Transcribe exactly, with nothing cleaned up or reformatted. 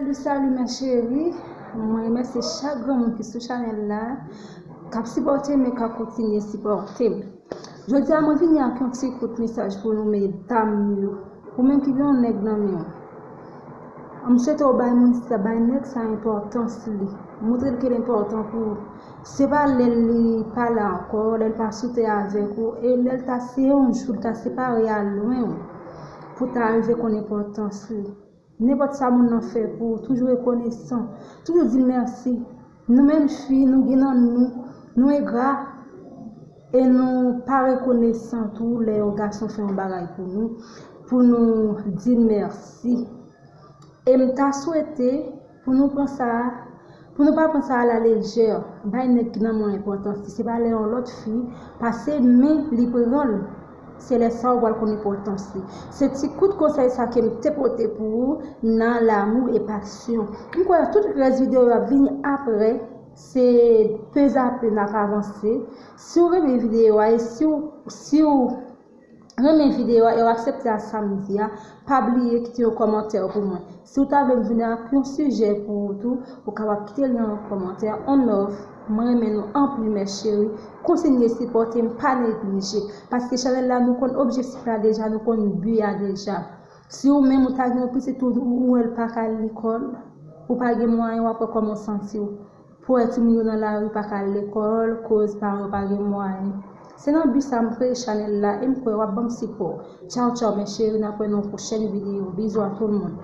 Salut, salut mes chéris. Mwen remèsye chak granmoun ki sou chanèl la, k ap sipòte m e k ap kontinye sipòte m. Jodi a mwen vini ak yon ti kout mesaj pou nou medam yo. Ou menm ki gen yon nèg nan men w, m swete w bay moun sa, bay nèg sa enpòtans li. Montre l ke l enpòtan pou ou. Se pa lè li pa la ankò, lè l pa sou tè avèk ou, e lè l ta se yon jou l ta separe al lwen ou, pou ta rive konn enpòtans li. Nenpòt sa moun nan fè pou ou, toujou rekonesan. Toujou di l mèsi. Nou menm fi, nou gen nan nou, nou engra, e nou pa rekonesan tou lè yon gason fè yon bagay pou nou, pou nou di l mèsi. E m ta swete pou nou pran sa, pou nou pa pran sa alalejè. Bay nèg ki nan men w enpòtans li. Se pa lè yon lòt fi pase men li pran l. Se lè sa w pral konn enpòtans li. Se ti kout konsèy sa ke m te pote pou ou nan L'amour et passion. M kwè tout rès videyo yo ap vini apre. Se pezapè n ap avanse. Si w renmen videyo a e si w, si w renmen videyo a e w aksepte a sa m di a, pa bliye kite yon kòmantè pou mwen. Si w ta vle m vini ak yon sijè pou ou tou, ou kapab kite l nan yon kòmantè. On love, mwen renmen nou anpil mes chéris. Kontinye sipòte m, pa neglije. Paske chanèl la nou konn objektif la deja, nou konn bi a deja. Si ou menm ou ta gen yon pitit ou, ou wè l pa ka al lekòl, ou pa gen mwayen, w ap wè kòman w santi w. Pou wè timoun yo nan lari pa ka al lekòl, koz paran yo pa gen mwayen. Se nan bi sa m kreye chanèl la e m kwè w ap ban m sipò. Tchaw tchaw mes chéris, n ap wè nan yon pwochèn videyo. Bizou a tout moun.